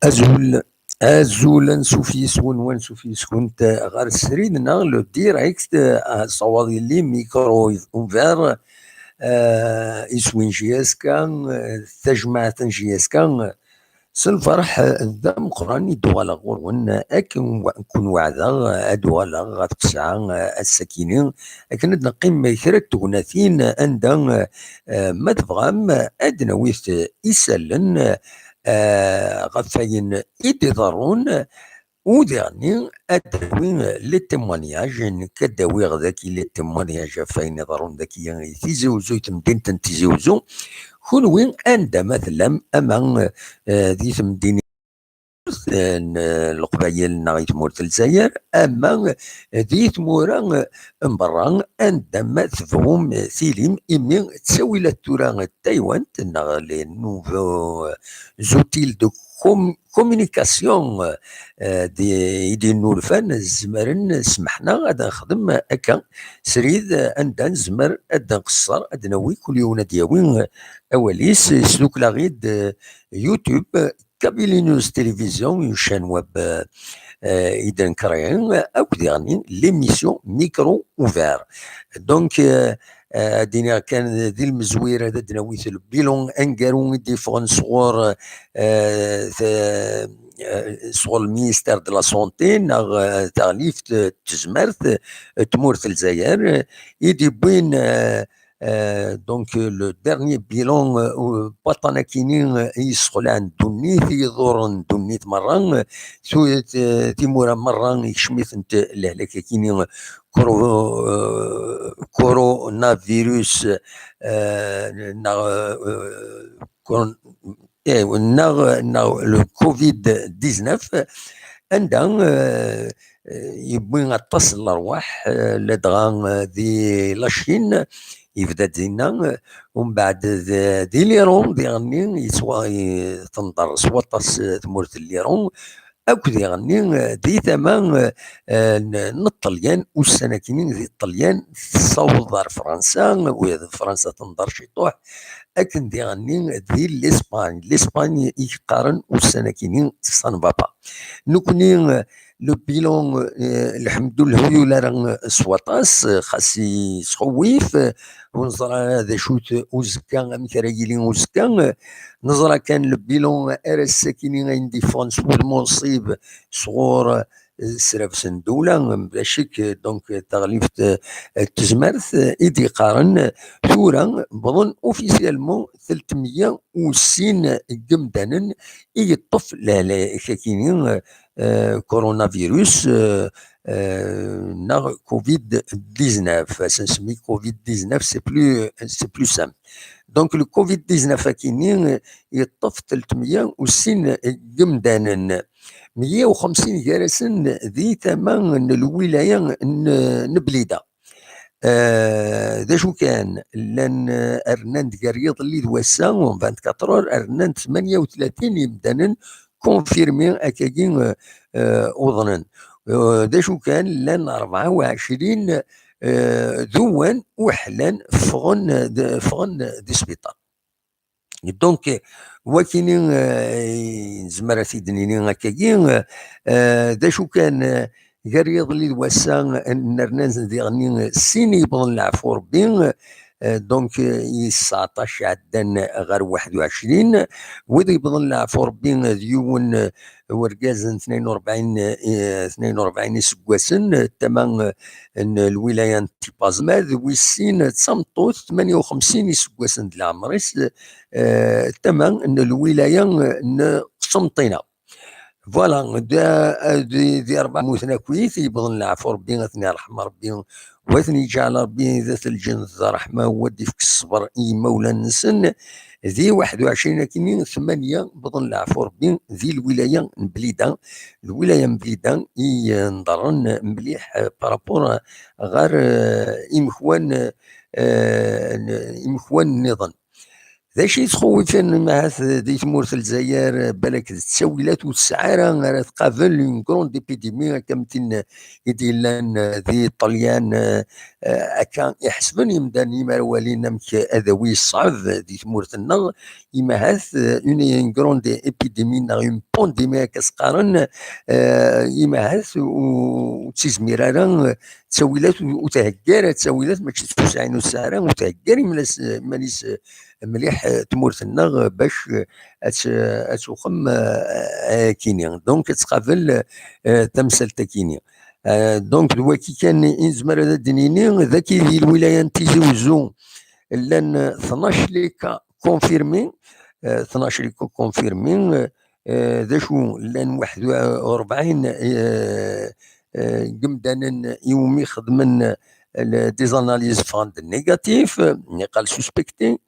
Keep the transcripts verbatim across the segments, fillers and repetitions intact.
Azul, azul, ansuf yes-wen, wansuf yes-kunt ɣer srid-nneɣ, le direct, eh, ṣṣawad yelli, micro ouvert, eh, iswi n J S K, eh, tajmaɛt n J S K, eh, s lferḥ, eh, d ameqqran i d-uɣaleɣ ɣur-wen, eh, akken wa-, kun weɛdeɣ, eh, ad uɣaleɣ ɣef ttesɛa, eh, ass-akini, akken ad neqqim kra n tegnatin, eh, anda, eh, eh, ma tebɣam, eh, ad d-nawi t-, isallen, eh, eh, ɣef wayen i d-iḍerrun, u diɣenni ad d-nawi les témoignages, nekk ad d-awiɣ daki les témoignages ɣef wayen iḍerrun daki i Tizi Uzzu, i temdint n Tizi Uzzu. Kunwi anda ma tellam, ama, eh, di temdinin n, eh, Leqbayel neɣ i tmurt n Lezzayer, ama di tmura n berra, anda ma tebɣum tilim, imi ttawilat tura n taywant neɣ les nouveaux outils de com-, communication, eh, di, i d-yennulfan, zemren, smeḥ-aɣ ad nexdem akka srid, anda nezmer ad nqeṣṣer, ad nawi kul yiwen ad yawi awal-is. Sdukleɣ-id, eh, YouTube, Kabylie News Télévision, une chaîne web, eh, eh, i d-nekri, akk diɣenni l'émission Micro Ouvert. Donc, eh, eh, ad d-iniɣ kan di lmezwir ad d-nawi le bilan aneggaru i d-yeffɣen sɣur, eh, te-, eh, sɣur le ministère de la Santé neɣ, eh, taɣlift, eh, n tezmert, eh, tmurt n Lezzayer, eh, i d-yewwin, eh, eh, donc, eh, le dernier bilan, eh, u-, baṭan akini, eh, i yessexlaɛen ddunit, i iḍurren ddunit merra, eh, tu-, eh, timura merra ikcem-itent lehlak akini, eh, coro-, eh, coronavirus, eh, neɣ, eh, coron-, eh, neɣ, neɣ le covid dix-neuf, anda, eh, eh, yewwi aṭas n lerwaḥ, eh, ladɣa, eh, di la Chine, yebda-d dinna, eh, umbeɛd d-, di l'Iran, diɣenni yettwa-, i-, tenḍer s waṭas, eh, tmurt n l'Iran, akk diɣenni, eh, di tama, eh, eh, n, n Ṭṭelyan, ussan akini di Ṭṭelyan tessaweḍ ar Fransa, u d Fransa tenḍer ciṭuḥ, akken diɣenni di l'Espagne. L'Espagne i yeqqaren ussan-akini ça ne va pas. Nekni, eh, le bilan, eh, lḥemdullah, ur yuli ara s waṭas, eh, xas yesxewwif, eh, ur neẓra ara d acu-t uzekka, amek ara yili uzekka, eh, neẓra kan le bilan ar ass-akini ayen d-yeffɣen s wudem unṣib sɣur, eh, srabes n ddewla, bla ccek, donc, taɣlift, eh, n tezmert, eh, i d-yeqqaren, eh, tura wwḍen officiellement telt meyya u sin n yemdanen i yeṭṭef lehlak-akini, eh, coronavirus, eh, eh, neɣ covid dix-neuf. Ad s-nsemmi covid dix-neuf, c'est plus, c'est plus simple. Donc, le covid dix-neuf akini, eh, yeṭṭef telt meyya u sin n yemdanen. Meyya u xemsin gar-asen di tama n lwilaya n, n Blida. Eh, d acu kan, llan, eh, rnan-d gar yiḍelli d wass-a, vingt-quatre heures, rnan-d tmanya u tlatin yemdanen confirmés akkagi, eh, eh, uḍnen. Eh, d acu kan, llan rebɛa u ɛecrin, eh, d uwan uḥlan ffɣen d, ffɣen di sbiṭar. Donc, wakini, eh, nezmer ad t-id-nini akkagi, eh, d acu kan, eh, gar yiḍelli d wass-a, eh, nerna diɣenni sin yewwḍen leɛfu Rebbi, eh, donc, eh, i tseɛṭac iɛeddan ɣer waḥed u ɛecrin, wid yewwḍen leɛfu Rebbi d yiwen, eh, urgaz n tnayen u rebɛin, eh, tnayen u rebɛin iseggasen, eh, tama, eh, n lwilaya n Tipaẓ, ma d wis sin d tameṭṭut, tmanya u xemsin iseggasen d leɛmer-is, eh, tama n lwilaya n Qsenṭina. Voilà, d, d, d rebɛa mmuten akkit, yewwḍen leɛfu Rebbi, ad ten-yerḥem Rebbi, u ad ten-yeǧɛel Rebbi d at lǧennet d ṛṛeḥma, u ad d-ifk ṣṣber i yimawlan-nsen. Di waḥed u ɛecrin akkenni, tmanya wwḍen leɛfu Rebbi di lwilaya n Blida. Lwilaya n Blida i, eh, nḍerren mliḥ, eh, par rapport ɣer, eh, imekwan, eh, n-, imekwan nniḍen. D acu yettxewwifen ahat di tmurt n Lezzayer, balak d ttawilat ur tesɛi ara, ara tqabel une grande épidémie, akka am tin i d-yellan di Ṭṭalyan, eh, akka i ḥesben yimdanen imi ara walin amek adawi yeṣɛeb di tmurt-nneɣ, imi ahat, eh, une, une grande épidémie neɣ une pandémie akka s-qqaren, eh, imi ahat ur, ur ttizmir ara, eh, ttawilat ur, ur theggi ara, ttawilat mačči d tusaɛin ur tesɛi ara, ur theggi ara iman-is, iman-is, eh, mliḥ, eh, tmurt-nneɣ, eh, bac, eh, ad tt-, ad tuxem, eh, ayakini. Donc, ad tqabel, eh, tamsalt-akini. Eh, donc, d waki kan i nezmer ad d-nini, d aki di lwilaya n Tizi Wezzu, llan, eh, tnac les cas confirmés, eh, tnac les cas confirmés, eh, eh, d acu, llan waḥed u rebɛin, eh, eh, n yimdanen iwumi xedmen, eh, le-, des analyses ffɣen-d négatif, eh, niqal suspecté.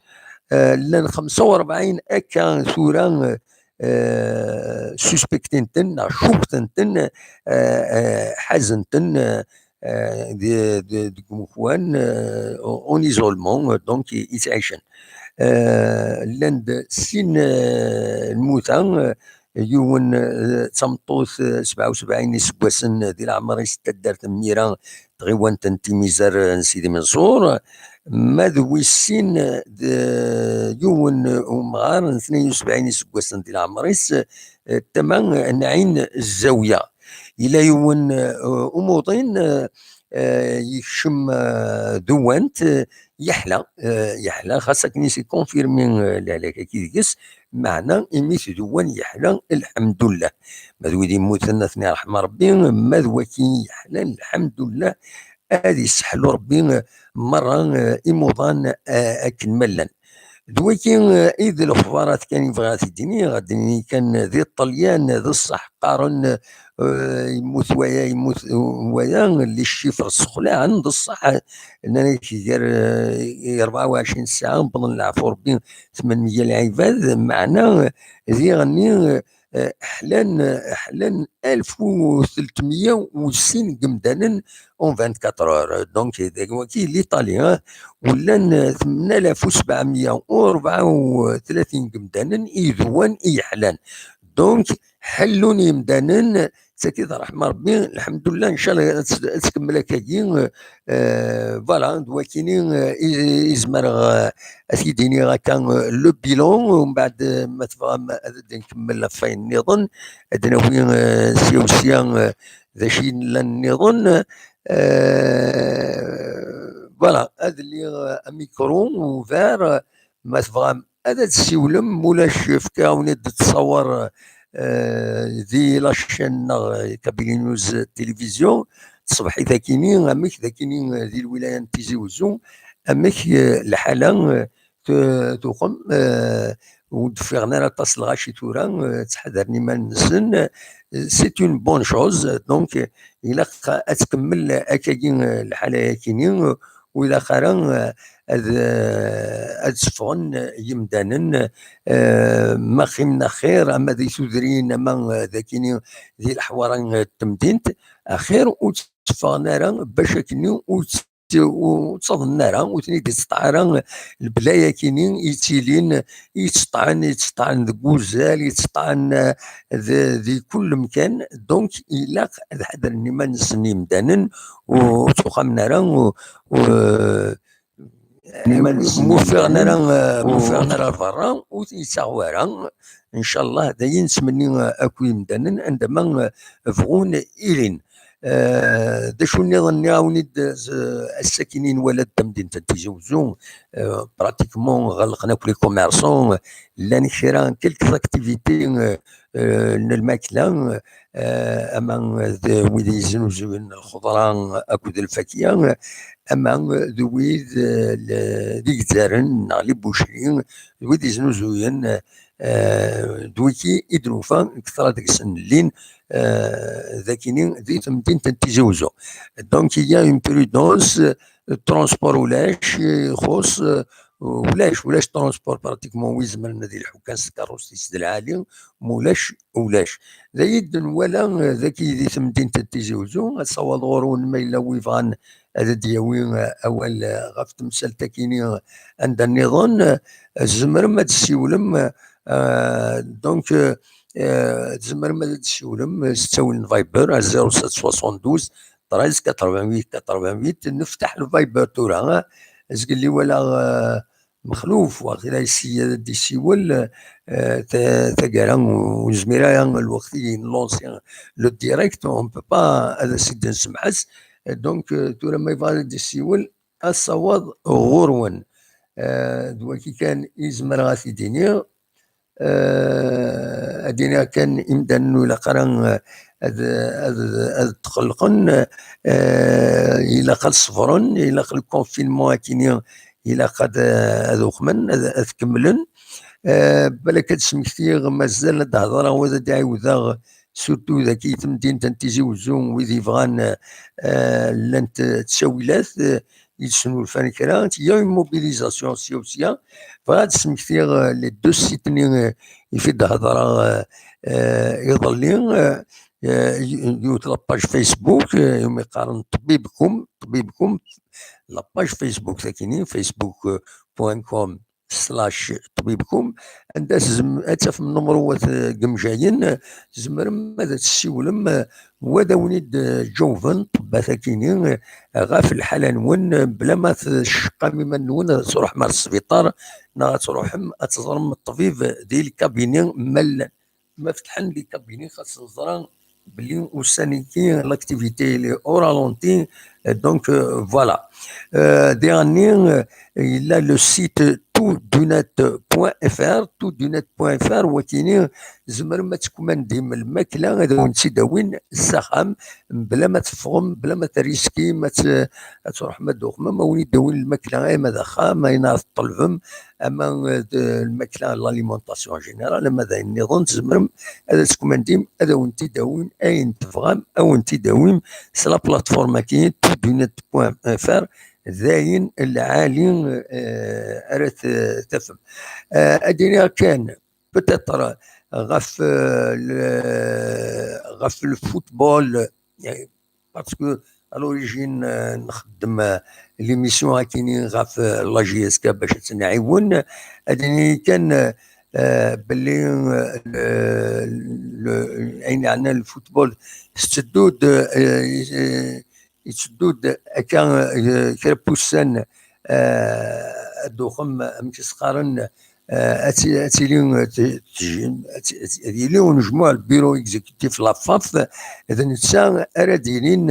Eh, llan xemsa u rebɛin akka tura, eh, suspectin-ten, neɣ cukten-ten, eh, eh, ḥazen-ten, eh, eh, di, di, deg umekwan, eh, en isolement, eh, donc, i, i ttɛicen. Eh, llan-d sin, eh, lmuta, eh, yiwen, eh, d tameṭṭut, eh, sebɛa u sebɛin iseggasen di leɛmer-is, taddart n Mira, tɣiwant n Timizar, eh, n Sidi Menṣur, ma d wis sin, eh, d yiwen, eh, umɣar n tnin u sebɛin iseggasen di leɛmer-is, eh, tama, eh, n Ɛin Zawiya. Yella yiwen, eh, umuḍin, eh, eh, yekcem, eh, dewwant, eh, yeḥla, eh, yeḥla, xas akken i s-ikonfirmi, eh, lehlak-agi deg-s, meɛna imi t-dewwan yeḥla, lḥemdullah. Ma d wid yemmuten, ad ten-iṛḥem Ṛebbi, ma d waki yeḥlan, lḥemdullah, ad isseḥlu Ṛebbi, eh, meṛṛa, eh, imuḍan, eh, akken ma llan. D waki, eh, i d lexbarat kan i bɣiɣ ad t-id-iniɣ, ad d-nini kan di Ṭṭelyan, d ṣṣeḥ qqaren, eh, yemmut waya, yemmut waya, les chiffres ssexlaɛen, d ṣṣeḥ, nnan-ak gar, eh, rebɛa u ɛecrin ssaɛa, wwḍen leɛfu Ṛebbi tmen meyya lɛibad, meɛna, eh, diɣenni, eh, eh, ḥlan, eh, ḥlan alef u tletmeyya u sin n yemdanen en vingt-quatre heures. Donc, d waki l'Italie, hein, u llan, eh, tmen alaf u sebɛemeyya u rebɛa u tlatin n yemdanen i idwan i yeḥlan. Donc, ḥellun yemdanen, tagi d ṛṛeḥma Ṛebbi, lḥemdullah, ncallah ad tt-, ad tkemmel akkagi, eh, voilà, d wakini, eh, i, i zemreɣ, eh, ad t-id-iniɣ akka, eh, le bilan, umbeɛd, eh, ma tebɣam ad d-nkemmel ɣef wayen nniḍen, ad d-nawi, eh, sya u sya, eh, d acu i nellan nniḍen, eh, voilà, ad lliɣ, eh, amikru ouvert, eh, ma tebɣam ad d-tsiwlem, mulac fkiɣ-awen-id ttṣawer, eh, di la chaîne neɣ Kabylie News Télévision, tṣebḥit akini, amek d akini, eh, di lwilaya n Tizi Wezzu, amek, eh, lḥala, eh, tu-, tuxem, eh, ur d-ffiɣen ara aṭas lɣaci tura, eh, ttḥadaren iman-nsen, eh, c'est une bonne chose, donc, eh, ilaq ad tkemmel akkagi, eh, lḥala akini, eh, ur ilaq ara, eh, ad, eh, ad sseffɣen yimdanen, eh, ma xim neɣ xir, ama di tudrin, ama, eh, d akini di leḥwara, eh, n temdint, axir ur tteffɣen ara bac akkenni ur tt-, ur ttaḍnen ara, ur ten-id-ittseṭṭa ara lebla-yakini yettilin, yetseṭṭɛen, yetseṭṭɛen deg wuzzal, yetseṭṭɛen, eh, d-, di kul lemkan. Donc, ilaq ad ḥadren iman-nsen yimdanen, ur ttuxamen ara, u, u, ma ur ffiɣen ara, eh, ur ffiɣen ara ɣer berra, ur ten-yettaɣ wara. Ncallah, d ayen nettmenni, eh, akk i yimdanen, anda ma, eh, bɣun ilin. Eh, d acu nniḍen, nniɣ-awen-id, eh, ass-akini nwala-d tamdint n Tizi Wezzu, eh, pratiquement ɣelqen akk les commerçants, llan kra, quelques activités, eh, eh, n lmakla, eh, ama d wid yeznuzuyen lxeḍra akked lfakya, ama d wid, eh, l-, d igezzaren neɣ les boucheries, d wid yeznuzuyen, eh, d wiki i d-nufa deg ṭṭra deg-sen llin, eh, d akini di temdint n Tizi Wezzu. Donc, il y a une prudence, eh, transport ulac, eh, ixuṣ, eh, ulac, ulac transport pratiquement wi izemren ad ilḥu kan s tkeṛṛust-is d lɛali, ma ulac, ulac. D ayi d-nwala, eh, dagi di temdint n Tizi Wezzu, ad sawaḍ ɣur-wen ma yella wi bɣan ad d-yawi, eh, awal, eh, ɣef temsalt-akini, eh, anda nniḍen, eh, tzemrem ad d-tessiwlem, eh, donc, eh, eh, tzemrem ad d-tessiwlem, eh, s ttawil n Viber, à zéro sept soixante-douze treize quatre-vingt-huit quatre-vingt-huit. Neftaḥ le Viber tura, eh, zgelli wala, eh, Mexluf, waqila yessi ad d-isiwel, eh, ta-, taggara ur nezmir ara lweqt i nlansi le direct, on peut pas ad as-id-nsemḥes. Eh, donc, eh, tura ma yebɣa ad d-isiwel, asawaḍ ɣur-wen. Eh, d waki kan i zemreɣ ad t-id-iniɣ. Eh, ad iniɣ kan imdanen ur ilaq ara, eh, ad, ad, ad tqellqen, eh, ilaq ad ṣebren, ilaq le confinement akini, ilaq ad, ad uxmen, ad, ad kemmlen. Eh, balak ad smektiɣ, mazal ad d-hedreɣ, ad d-ɛiwdeɣ, surtout dagi temdint n Tizi Wezzu, wid yebɣan, eh, llant ttawilat, eh, yesnulfan kra, il y a une mobilisation sya u sya. Bɣiɣ ad smektiɣ, eh, les deux sites-nni, eh, i fi d-hedreɣ, eh, eh, iḍelli, eh, eh, y-, yiwet la page Facebook, eh, umi qqaren Ṭbibkum, Ṭbibkum, la page Facebook takini, facebook point com slash ṭbibkum, anda tzem-, ad tafem numru wat, eh, yemjayen, eh, tzemrem ad tessiwlem, eh, wa ad awen-id-ǧawben ṭṭebbat akini, eh, ɣef lḥala-nwen, eh, bla ma tceqqam iman-nwen ad truḥem ar sbiṭar, neɣ ad truḥem ad teẓrem ṭṭbib di lkabini ma llan. Ma fetḥen les cabinets, xas neẓra belli ussan-agi l'activité elle est au ralenti. Euh, donc, euh, voilà. Euh, diɣenni, euh, il a le site toutdunet point F R, toutdunet point F R, wakini, tzemrem ad tkumandim lmakla, ad awen-tt-id-awin s axxam, bla ma teffɣem, bla ma triskim, ad t-, ad truḥem ad d-tuxmem, ad awen-id-awin lmakla, ama d axxam, ayen ara tṭelbem, ama, euh, d lmakla, l'alimentation en général, ama d ayen nniḍen, tzemrem ad tkumandim, ad awen-t-id-awin, ayen tebɣam, ad awen-t-id-awin s la plateforme-agi, toutdunet point F R, d ayen lɛali, euh, ara t-, tafem. Euh, ad iniɣ kan, peut-être, ɣef, euh, le, ɣef le football, euh, parce que à l'origine, euh, nxeddem, euh, l'émission akini ɣef, euh, la J S K bac ad tt-nɛiwen. Ad nini kan, euh, belli, euh, le, le, ayen yeɛnan le football, tetteddu-d, euh, euh, yetteddu-d akka, euh, kra n wussan, euh, ad d-tuxem, amek i s-qqaren, euh, ad ti-, ad tili, euh, t-, tj-, ad ti-, ad ti-, ad yili unejmuɛ, le bureau exécutif, la FAF, d netta ara d-yinin,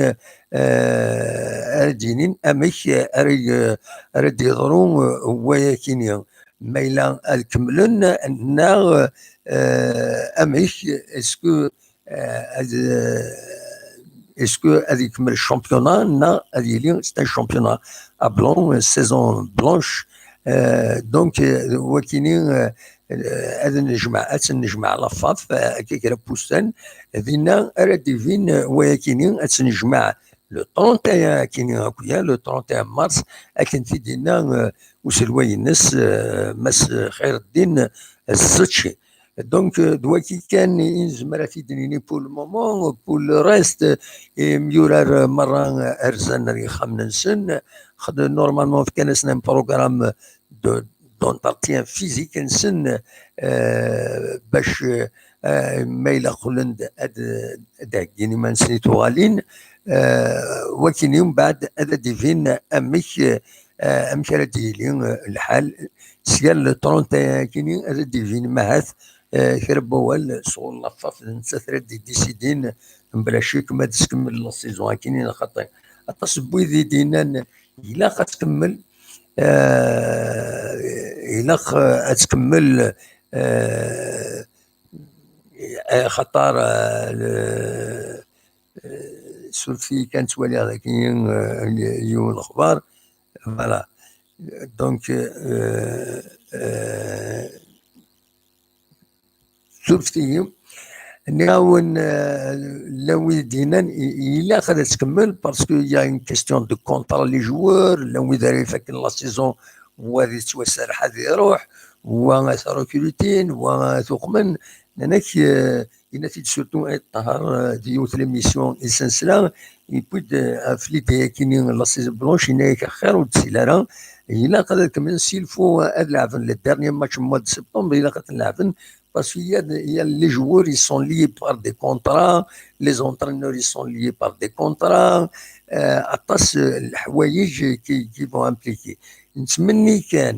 euh, ara d-yinin amek ara y-, ara d-yeḍru, euh, wayakini. Ma yella ad kemmlen neɣ, euh, amek, est-ce que, euh, ad, euh, est-ce que ad ikemmel championnat neɣ ad yili c'est un championnat à blanc, euh, saison blanche. Euh, donc, euh, wakini, euh, euh, ad nejmeɛ, ad tt-nejmeɛ la FAF, euh, akka kra n wussan, dinna ara d-ibin, euh, wayakini, ad tt-nejmeɛ le trente et un akini akk-ya, le trente et un mars, akken t-id-yenna, euh, uselway-nnes, euh, Mass Xayreddin Zzečči. Donc, euh, d waki kan i nezmer ad t-id-nini pour le moment, pour le reste, imyurar merra rzan ar yixxamen-nsen. Xed-, normalement, fkan-asen un programme de, d'entretien physique-nsen, euh, bac, euh, ma yella qqlen-d ad, ad d-heggin iman-nsen i tuɣalin, euh, wakini mbeɛd ad d-ibin amek, euh, amek ara d-yili, euh, lḥal. Sya le trente et un akini ad d-ibin mahat, euh, kra n wawal sɣur la FAF, d nettat ara d-iddisidin, mebla ccek ma ad tkemmel la saison akini neɣ xaṭi. Aṭas n wid i d-yennan ilaq ad tkemmel, euh, ilaq, euh, ad tkemmel, euh, xaṭer, euh, le, euh, suref-iyi kan ttwaliɣ dagi, euh, yiwen lexbar. Voilà. Donc, euh, euh, surfet-iyi. Nniɣ-awen, euh, llan wid d-yennan i-, ilaq ad tkemmel parce que y a une question de contrat les joueurs, llan wid ara ifakken la saison, wa ad yettwaserreḥ ad iruḥ, wa ad t-recrutin, wa ad t-uqmen. Nnan-ak, euh, Yenna-t-id surtout Ayt Ṭaher, euh, di yiwet l'émission i s-nesla, yewwi-d, euh, ɣef l'idée-agi-nni, la chaise blanche, yenna-yak axir ur d-ttili ara, ilaq ad kemmlen, s'il faut, euh, ad leɛben le dernier match mois de septembre, ilaq ad ten-leɛben, parce qu'il y a, il y a les joueurs, ils sont liés par des contrats, les entraîneurs, ils sont liés par des contrats, euh, aṭas, euh, leḥwayeǧ qui, qui vont impliquer. Nettmenni kan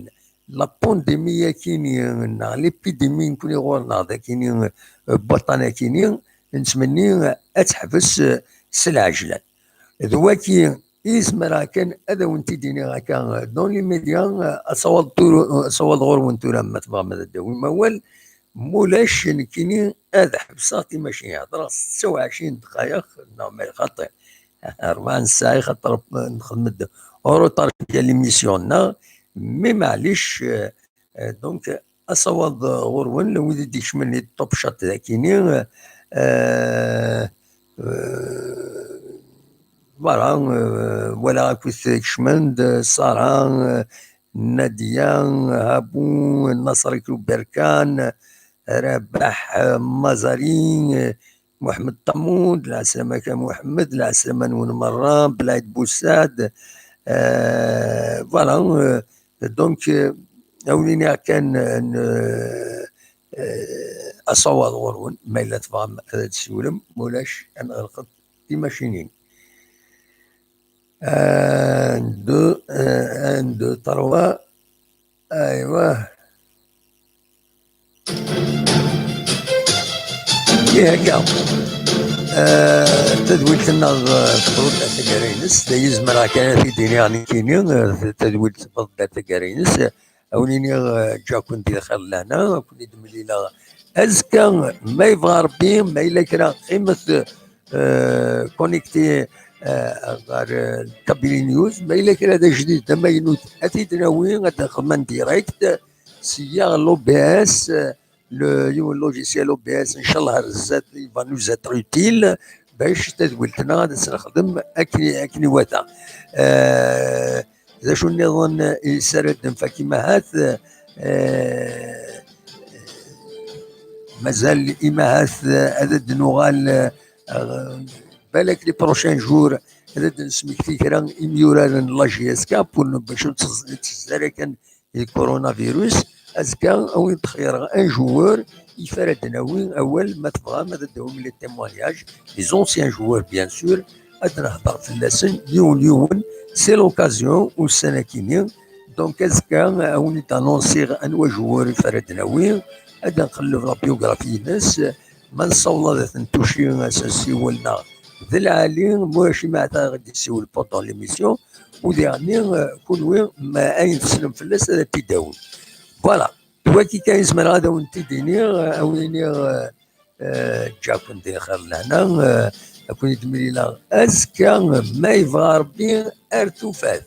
la pandémie-agi-nni, neɣ l'épidémie nekkni ɣur-neɣ dagi-nni, euh, baṭṭan-agi-nni, nettmenni, euh, ad teḥbes, euh, s lɛejlan. D wagi i zemreɣ kan ad awen-t-id-iniɣ akka, euh, dans les médias, euh, asawaḍ turu-, asawaḍ ɣur-wen tura, ma tebɣam ad d-tawim awal, mulac nekkini ad ḥebseɣ timacinin. Heddreɣ setta u ɛecrin ddqayeq, neɣ ma xaṭi, rebɛa n ssaɛa, xaṭer nxedm-d en retard deg l'émission-nneɣ, mais maɛlic, euh, euh, donc, asawaḍ, euh, ɣur-wen, wid i d-ikecmen di top chat dagi-nni, euh, euh, voilà, euh, walaɣ akkit kecmen-d, Sara, euh, Nadia, Habu, Nasrik Berkan, Rabaḥ, euh, Mazari, euh, Muḥemmed Ṭamud, lɛeslama-k a Muḥemmed, lɛeslama-nwen merra, Belɛid Bussad, euh, voilà, euh, donc, euh, awen-iniɣ kan, euh, n-, euh, asawaḍ ɣur-wen, ma yella tebɣam ad d-tsiwlem, mulac ad nɣelqet timacinin. Un, deux, euh, un, deux, trois. Aywa. Ihi akka. Euh, tadwilt-nneɣ, euh, tewweḍ-d ɣer taggara-ines. D ayen zemreɣ kan ad t-id-iniɣ nekkini, euh, tadwilt tewweḍ-d ɣer taggara-ines. Ad wen-iniɣ, euh, ǧǧiɣ-ken di lxir d lehna, ad ken-id-mlileɣ azekka, ma yebɣa Rebbi, ma yella kra, qqimet, euh, connecté, euh, ɣer, euh, Kabylie News, ma yella kra d ajdid d amaynut, ad t-id-nawi, ad nexdem en direct, sya l'O B S, euh, le, yiwen logiciel O B S, ncallah ar zdat, il va nous être utile, bac tadwilt-nneɣ ad tt-nexdem akken, akken iwata. Euh, d acu nniḍen i s ara d-nfak imahat? Eh, mazal imahat, eh, ad d-nuɣal, eh, balak les prochains jours ad d-nesmekti kra imyuraren n la J S K pour ne, bac ur tt-, ur tt-, ara kan di coronavirus. Azekka, ad wen-d-xeyreɣ un joueur, yif ara d-nawi awal, ma tebɣam ad d-tawim les témoignages, les anciens joueurs, bien sûr, ad nehder fell-asen yiwen yiwen. C'est l'occasion ussan-agi-nni. Donc, azekka, ad wen-id-annonciɣ anwa joueur i ara d-nawi, ad nqelleb la biographie-ines, ma nessaweḍ ad ten-tuci s ssiwel-nneɣ d lɛali, ma ulac imahat ad d-yessiwel pendant l'émission, u diɣenni, euh, kunwi, ma ayen tessnem fell-as ad t-id-tawim. Voilà. D wagi kan i zemreɣ ad awen-t-id-iniɣ, ad wen-iniɣ, euh, euh, ǧǧiɣ-ken di lxir d lehna, euh, ad ken-id-mlileɣ azekka, ma yebɣa Rebbi, ar tufat.